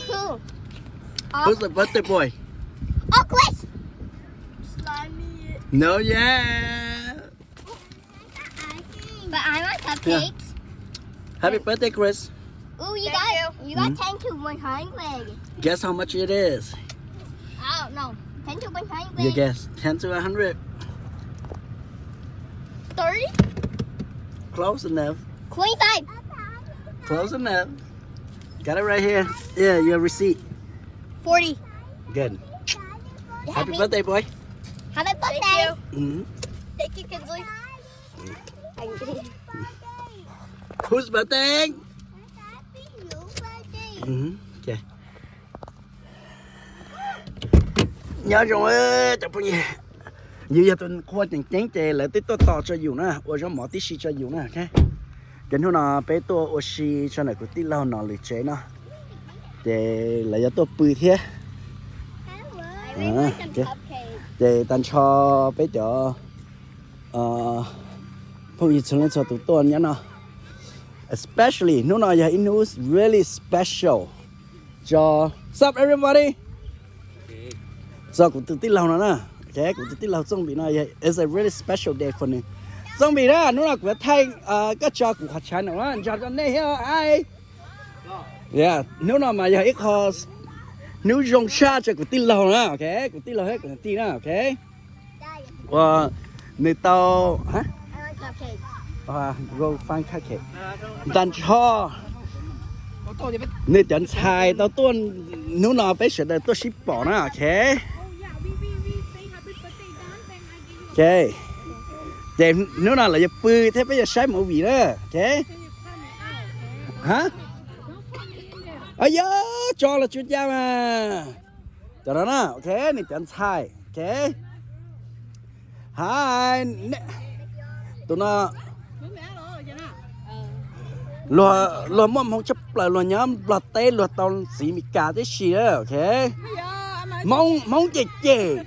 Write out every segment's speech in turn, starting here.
Who? Who's the birthday boy? Oh, Chris. No, yeah. But I want cupcakes. Happy birthday, Chris. Ooh, you got you got ten to one hundred. Guess how much it is? I don't know. Ten to one hundred. You guess. Ten to a hundred. Thirty. Close enough. Twenty-five. Close enough. Got it right here. Yeah, your receipt. Forty. Good. Happy birthday, boy. Happy birthday. Thank you. Thank you, Kinsley. Whose birthday? Nyob zoo cov phooj ywg, yus yog tus qhua tseem ceeb ces lawv twb tuaj tos tso yus na, ua zaub mov tib si tso yus na. Ces hnub no peb tuaj ua si tso ntawm kuv tij laug no lwm tsev no, ces lawv yuav tuaj pw thiab. Ces tag nrho peb cov phooj ywg txhua leej txhua tus tuaj nyob no, especially hnub no yog ib hnub really special tso, what's up everybody? Tso kuv tus tij laug no na, ok, kuv tus tij laug Txooj Npis no yog it's a really special day for nws. Txooj Npis na, hnub no kuv yuav thaij koj tso kuv qhov channel na, nrog rau nej thiab. Hi. Hnub no mas yog ib qho hnub zoo tshaj rau kuv tij laug na, ok, kuv tij laug thiab kuv tij na, ok. Uas nws tau tag nrho nws cov ntxhais tau tuaj, hnub no peb sawv daws tuaj sib pom na, ok. Ok, ces hnub no lawv yuav pw thiab peb yuav saib movie na, ok. Ha, yog tso los tsuas cas mas. Cov no na, ok, nws cov ntxhais, ok. Hi, tus no luag muaj hmoo tshaj plaws, luag nyob Nplog teb, luag tau txiv Meskas tib si, ok. Hmoob, Hmoob cem cem,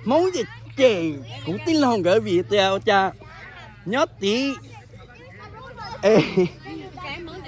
Hmoob cem cem kuv tij laug nkawd vim tias ua cas nyob tid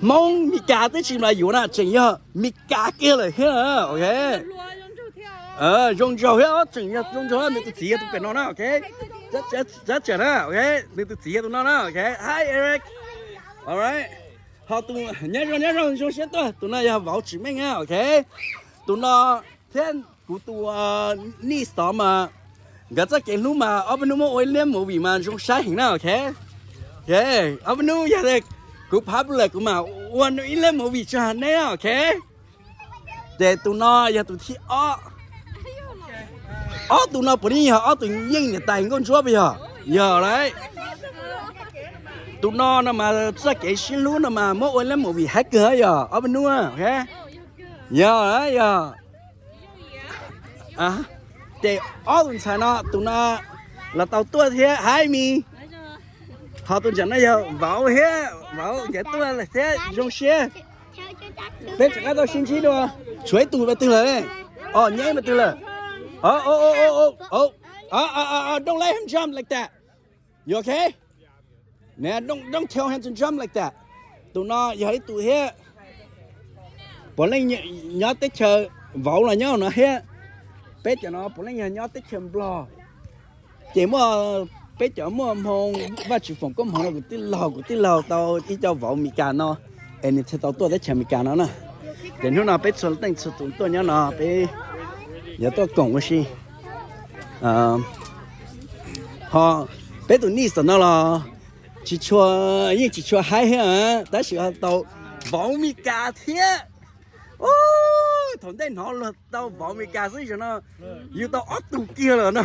Hmoob Meskas twb tsis mam yuav na, tseem yog Meskas kiag lawm thiab, ok. Zoo nraug thiab, tseem yog zoo nraug, nws tus txiv yog tus pem no na, ok. Tsab tsam na, ok, nws tus txiv yog tus no na, ok. Hi Eric. Alright. Ho tus nyob zoo, nyob zoo, zoo siab tuaj, tus no yog Vauv Tsim Meej na, ok. Tus no thiab kuv tus niece tod mas nkawd txoj kev hlub mas ob peb hnub muab ua ib lub movie mas zoo saib heev na, ok. Ob peb hnub yog kuv popular kuv mam ua ib lub movie tso neb, ok. Ces tus no yog tus thib ob. Ob tus no puav leej yog ob tus yeej niam tais nkauj ntsuab puas yog? Yog lauj. Tus no no mas txoj kev sib hlub no mas muab ua ib lub movie haib kawg yog ob peb hnub, ok. Yog, yog. Ces ob tus ntxhais no, tus no los tau tuaj thiab, hi Mis. Ho tus ntawm no yog Vauv thiab, Vauv nkawd tuaj thiab zoo siab. Peb rov qab tau sib ntsib dua. Tshuav ib tug mas twg lawm? Os, nyeb mas twg lawm? Don't let him jump like that. You okay? Don't, don't tell him to jump like that. Tus no yog ib tug thiab. Puav leej nyob teb chaws, Vauv los nyob no thiab. Peb cov no puav leej yog nyob teb chaws Nplog. Ces muaj, peb cov muaj hmoo Vaj Tswv foom koob hmoov rau kuv tij laug, kuv tij laug tau ib co Vauv Meskas no, es nws thiaj tau tuaj teb chaws Amelikas no na. Ces hnub no peb txhua leej txhua tus tuaj nyob no peb yuav tuaj koom ua si. Ho peb tus niece no los tsis tshua, yeej tsis tshua haib thiab, tab sis ho tau Vauv Meskas thiab. Thaum ntej hnov luag tau Vauv Meskas xwb, zaum no yus tau ob tug kiag lawm no.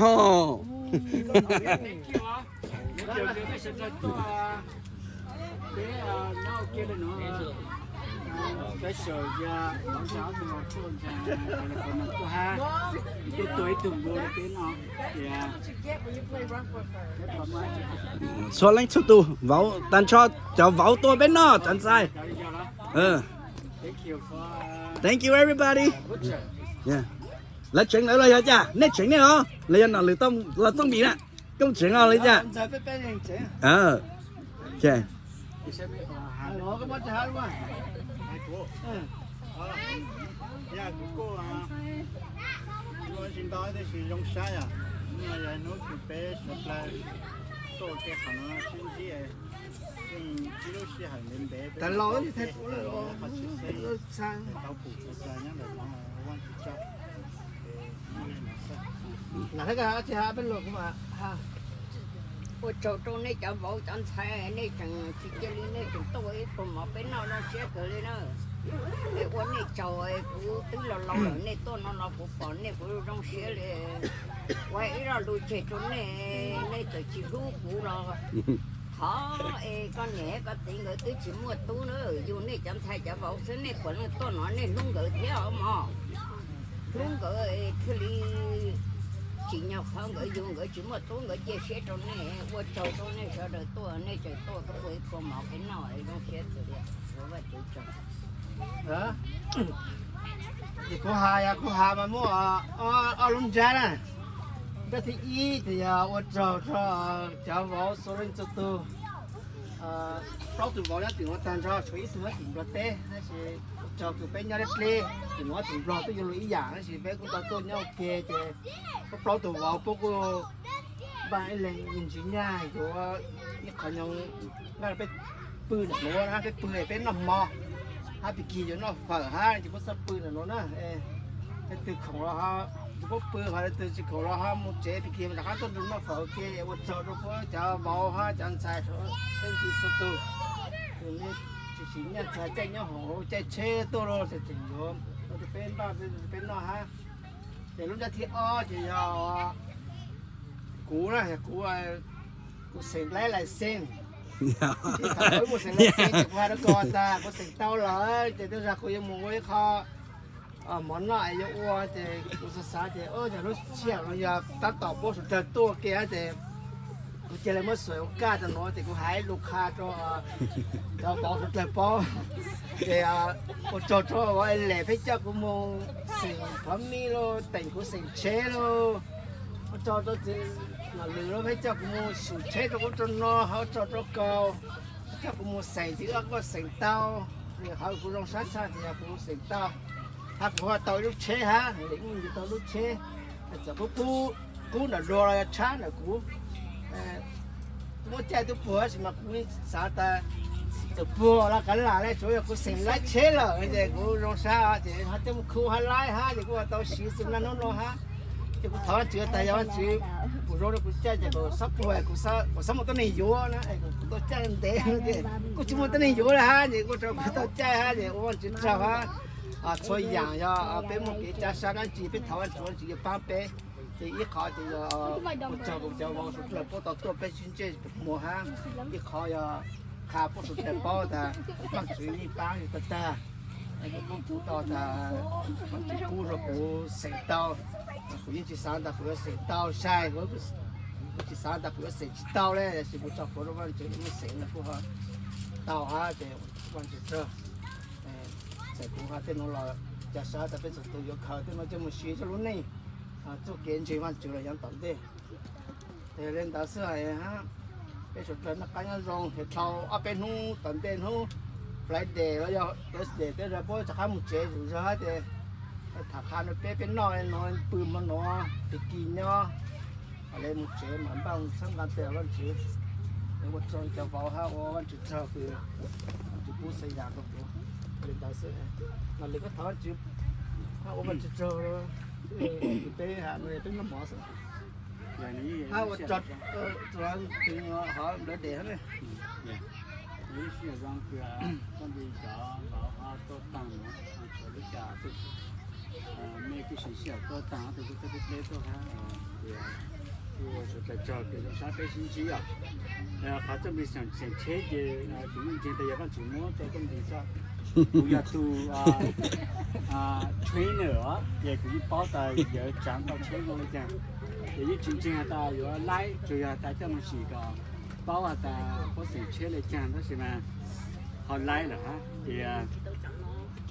Txhua leej txhua tus, Vauv, tag nrho cov Vauv tuaj peb noj cov ntxhais. Thank you everybody. Lawv tseev lawv los yog cas? Nej tseev nej os los yog nom lwm los Txooj Npis na? Koj tseev os li cas? Yog kuv kuj ua tsis ntau tab sis zoo sab yom. Hnub no yog hnub kws peb sawv dlawg tuaj ua ke qhov no sib ntsib, yeej ib lub sij hawm ntev ntev tas los qhov tsis xeeb tau pum sawv dlawg nyob ntawm no, Vaj Tswv tsaug. Ua tsaug rau nej cov vauv cov ntxhais, nej tseem tsis cia li nej tseem tuaj ua ib pluag mov peb noj zoo siab kawg li na. Es ua nej tsaug, kuv twb laus laus lawm nej tuaj no los kuv pom nej kuv zoo siab li. Ua ib lo lus tseg rau nej, nej txawm tsis hlub kuv los thov es koj niam koj txiv nkawd twb tsis muaj tub na, yug nej cov ntxhais cov vauv xwb nej puav leej tuaj no nej hlub nkawd thiab os mog. Hlub nkawd thiaj li tsim nyog qhov nkawd yug nkawd tsis muaj tub nkawd cia siab rau nej. Ua tsaug rau nej sawv daws tuaj, nej tseem tuaj ua ib pluag mov peb noj zoo siab kawg li. Ua Vaj Tswv tsaug. Ces kuv has, yog kuv has mas muaj ob lub ntsab na. Ntsab thib ib ces yog ua tsaug rau cov vauv xua leej txhua tus, plaub tus vauv nyob tim nuav tag nrho, tshuav ib tug nyob tim Nplog teb, tab sis ua tsaug kws peb nyob deb deb, tim nuav tim Nplog twb yuav luag ib yam, tab sis peb kuj tau tuaj nyob ua ke ces plaub tus vauv puab kuj npaj ib leeg ntsis nyaj yuav ib qho nyob nqa peb pw ntawm nuav na, peb pw peb noj mov hab, pig kig yuav noj fawm hab ces puab txhob pw ntawm nuav na. Leej twg khoom los ho puab pw, ho leej twg tsis khoom los ho mus tsev, pig kig rov qab tuaj nrug noj fawm ua ke. Ua tsaug rau puab cov vauv hab cov ntxhais, leej twg txhua tus, tsis tsim nyaj txog caij nyob hoom caij tsheb tuaj los tseem yuav ua rau peb noj, peb noj hab. Ces lub ntsab thib ob ces yog kuv na, kuv, kuv xeem laib lais xeej. Thaum kuv mus xeem lais xeej ces kuv has rau koj tas kuv xeem tau lawm ces tej zag kuv yuav mus ua ib qho mov noj es yuav ua ces kuv xav xav ces yog lub sij hawm no yog tab tom puab suav dlawg tuaj ua ke ces kuv cia li muab xuas ua kaj rau nuav ces kuv hais lus qha rau cov vauv suav dlawg paub. Ces ua tsaug rau vauv Es Lem pheej coj kuv mus xeem phov mij lauj, teem kuv xeem tsheb lauj. Ua tsaug rau txiv Nom Lwm lauj, pheej coj kuv mus xum tsheb rau ub rau no, ho ua tsaug rau koj coj kuv mus xeem, txiv Vaj Kuj xeem tau. Qhov kuv zoo sab tshaj ces yog kuv xeem tau, hab kuv ho tau ib lub tsheb hab, Lem Nyij tau lub tsheb. Txawm kuv qub nram luag los yog tshab ntawm kuv, muab caij twb puag tab sis mas kuv xav tas txawm puag los kav lam le, tsuav yog kuv xeem laib tsheb lawm ces kuv zoo sab ces ho coj mus khu hab laib hab ces kuj tau siv txug naj hnub no hab. Ces kuv thov Vajtswv tas yog Vajtswv pum zoo rau kuv caij ces kuv txhob puag, kuv txhob muaj tuab neeg yuav na, kuv tau caij ntev ces kuj tsis muaj tuab neeg yuav le hab ces ua rau kuv tau caij hab ces ua Vajtswv tsaug hab. Txhua yaam yog peb muaj kev tsa sab dlaab tsi peb thov Vajtswv, Vajtswv yuav paab peb. Ces ib qhov ces yog ua tsaug rau cov vauv suav dlawg puab tau tuaj peb sib ntsib muag hab. Ib qhov yog qha puab suav dlawg paub tas Vajtswv yeej paab yug tau tag. Kuv tau tas Vajtswv pub rau kuv xeem tau. Kuv yeej tsis xav tas kuv yuav xeem tau sai, kuv tsis xav tas kuv yuav xeem tsis tau le, tab sis kuv tso plhuav rau Vajtswv, kuv xeem no kuj ho tau hab ces Vajtswv tsaug. Txawm kuv ho tej nuav los ca sab tas peb txhua tus yuav khaws tej nuav coj mus siv txoj lub neej, txuj kev ntseeg Vajtswv los yav tom ntej. Yog le ntawd xwb hab, peb suav dlawg noj qab nyob zoo, dhau ob peb hnub tom ntej, hnub Friday los yog Thursday tej zag puab rov qab mus tsev zug zog hab ces tham qha rau peb, peb noj no pw hmo no, pig kig nyob, le mus tsev mas npaj mus txhawb nqa tes Vajtswv. Ua tsaug cov vauv hab ua Vajtswv tsaug kws Vajtswv pub xa yas rau kuv. Le ntawd xwb, no le koj thov Vajtswv hab ua Vajtswv tsaug, peb ha no peb noj mov xwb. Hab ua tsaug, hov nplawv des hab. Ib sij hawm zoo kws koj nti cov vauv ho tuaj taag nuav, tshuav lub cas mej kuj siv sij hawm tuaj taag, tus kuj tuaj peb tuaj hab, kuj ua suav dlawg tsaug kws zoo sab peb sib ntsib os. Qhov txuj npis xeem tsheb ces kuv yeej ntseeg tas yog Vajtswv muab rau txuj npis xwb. Kuv yog tus trainer os, ces kuv yeej paub tas yuav tsaav tau tsheb zoo le caag. Ces yeej tsis ntseeg has tas yuav laib, tsuas yog tas coj mus sim kom paub has tas puab xeem tsheb le caag, tab sis mas ho laib lawm hab. Ces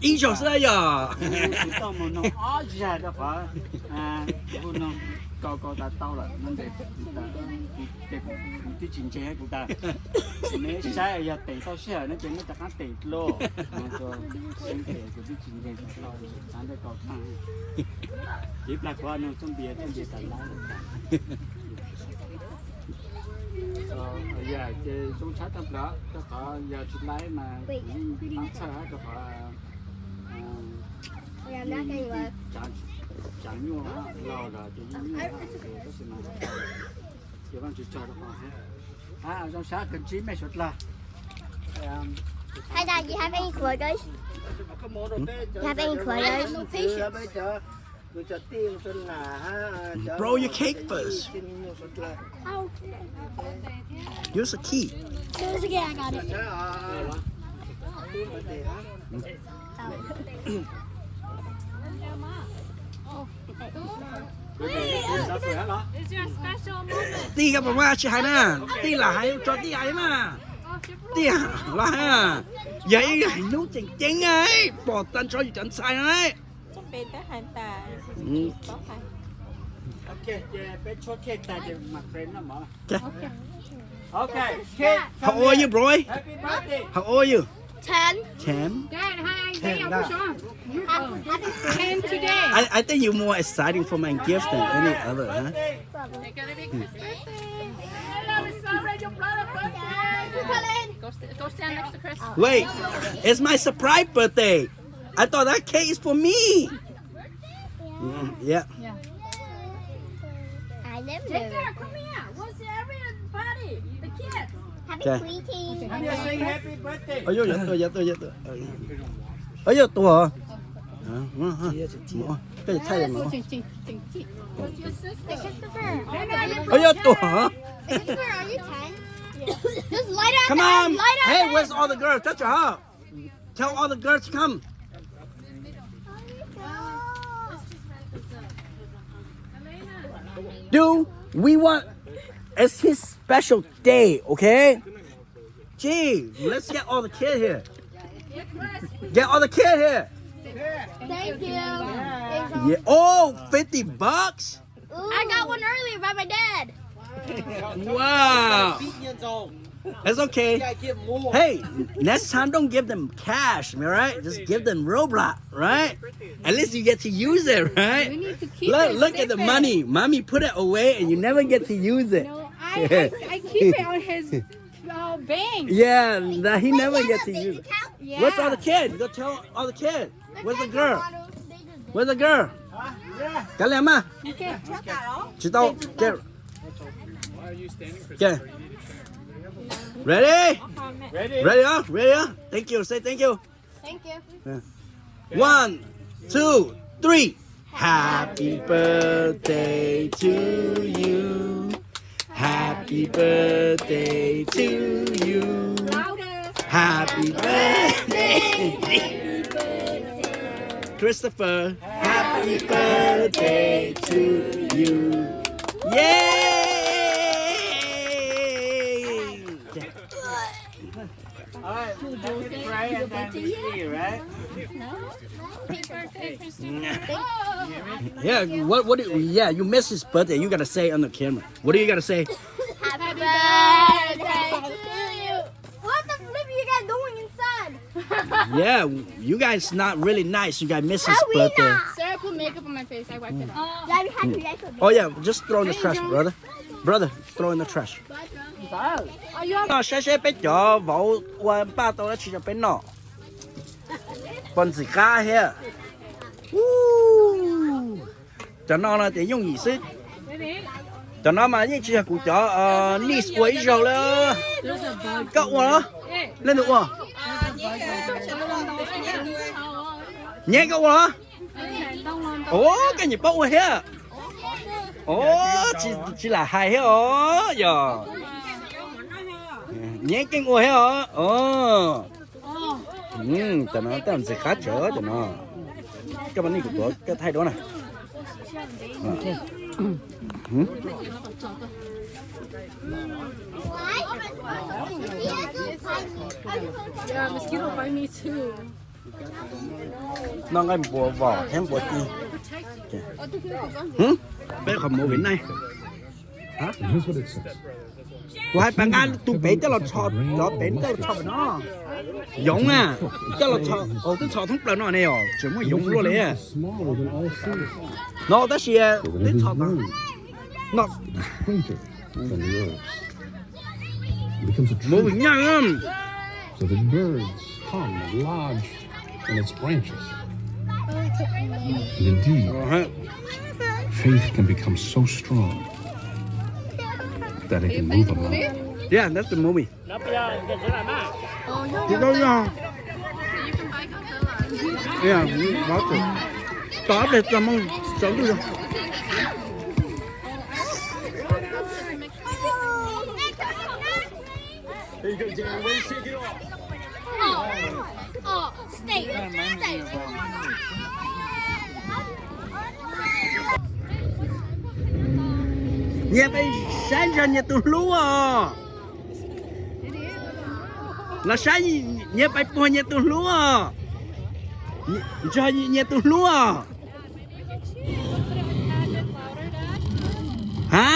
ib zaug xwb yog kuv tau mus noog ob zag rau qhov kuv hu noog Kau kau tas tau lawm no ces kuv twb tsis ntseeg kuv tas, neb saib yog tes tau sij hawm no ces neb rov qab tes dlua. Kuv twb tsis ntseeg, ntawd kau tag. Ces plag kuv nug txoj npias, txoj npias tas laib lawm tas. Yog ces zoo tshaj tag plaws, rau qhov yog tsis laib mas kuv yeej txhawj rau qhov tsaav nyuaj log lawm ces yeej nyuaj, tab sis mas ces Vaajtswv tsaug rau qhov zoo sab kawg ntsib mej suav dlawg. Hi, Dad. You have any quarters? You have any quarters? Bro, your cake first. Use a key. Do this again, I got it. Tij koj puas muaj tsis hais na, tij lam hais tso tij hais na. Tij los hais, yog ib hnub tseem ceeb, pom tag nrho yus cov ntxhais no. How old are you, bro? How old are you? Ten. Ten? Dad, hi, Isaiah, what's wrong? Ten today. I, I think you're more exciting for my gift than any other, huh? They gotta be Chris' birthday. Hello, we celebrate your brother's birthday. Go st-, go stand next to Chris. Wait, it's my surprise birthday. I thought that cake is for me. Mm, yeah. Yeah. I never Take care, come here. What's everybody? The kids. Happy Okay. Queen King. Happy birthday. Ơ, yog tuag, yog tuag, yog tuag. Ơ, yog tuag hả? Koj thaij mus. What's your sister? Ơ, yog tuag hả? Sister, are you ten? Just light up. Come on. Light up. Hey, where's all the girls? Touch your heart. Tell all the girls to come. Dude, we want, it's his special day, okay? Gee, let's get all the kid here. Get all the kid here. Thank you. Yeah. Oh, fifty bucks? I got one earlier by my dad. Wow. It's okay. Hey, next time don't give them cash, all right? Just give them Roblox, right? At least you get to use it, right? You need to keep Look, it look at the safe. Money. Mommy put it away and you never get to use it. No, I, I, I keep it on his uh, bank. Yeah, that he never get to use it. Yeah. Where's all the kids? Go tell all the kids. Where's the girl? Where's the girl? Kav liam mas. Tsis tau. Ready? Ready, huh? Ready, huh? Thank you. Say thank you. Thank you. One, two, three. Happy birthday to you. Happy birthday to you. Happy birthday, Christopher. Happy birthday to you. Yay! All right, let me pray and then we eat, right? Yeah, what, what do you, yeah, you missed his birthday. You gotta say on the camera. What do you gotta say? Happy birthday to you. What the flip are you guys doing inside? Yeah, you guys not really nice. You guys miss his birthday. Sarah put makeup on my face. I wiped it off. Yeah, we had to wipe it. Oh yeah, just throw in the trash, brother. Brother, throw in the trash. Saib seb peb cov vauv ua npaj tau dab tsi rau peb noj. Pom ntxim qab thiab. Cov no no ces yooj yim xwb. Cov no mas yeej tsis yog kuv cov niece ua ib zaug li. Koj ua los? Leej twg ua? Nyab koj ua los? Ov, koj niam paub ua thiab. Ov, tsis lam hais thiab os yog. Nyab keej ua thiab os. Cov no tej ntxim qab tsawv cov no. Koj mas nej kuv tuav koj thaij duab na. Noj nqaij npua vos thiab npua cig. Peb qhov movie night. Kuv hais pas nqa tus pem coj los tso, cov pem coj los tso pem no. Yoov na, coj los tso, twb tso thoob plaws no ne os, tseem muaj yoov luaj li. No tab sis twb tso no. Movie nyaj. So the birds come and lodge in its branches. And indeed, faith can become so strong that it can move a mountain. Yeah, that's the movie. Tus dau yog, tos ib pliag txog moo tsaus ntuj yog. Nyias pais saib ntsoov nyias tus hlub os. Los saib nyias pais puag nyias tus hlub os. Ntsoov nyias tus hlub os. Ha?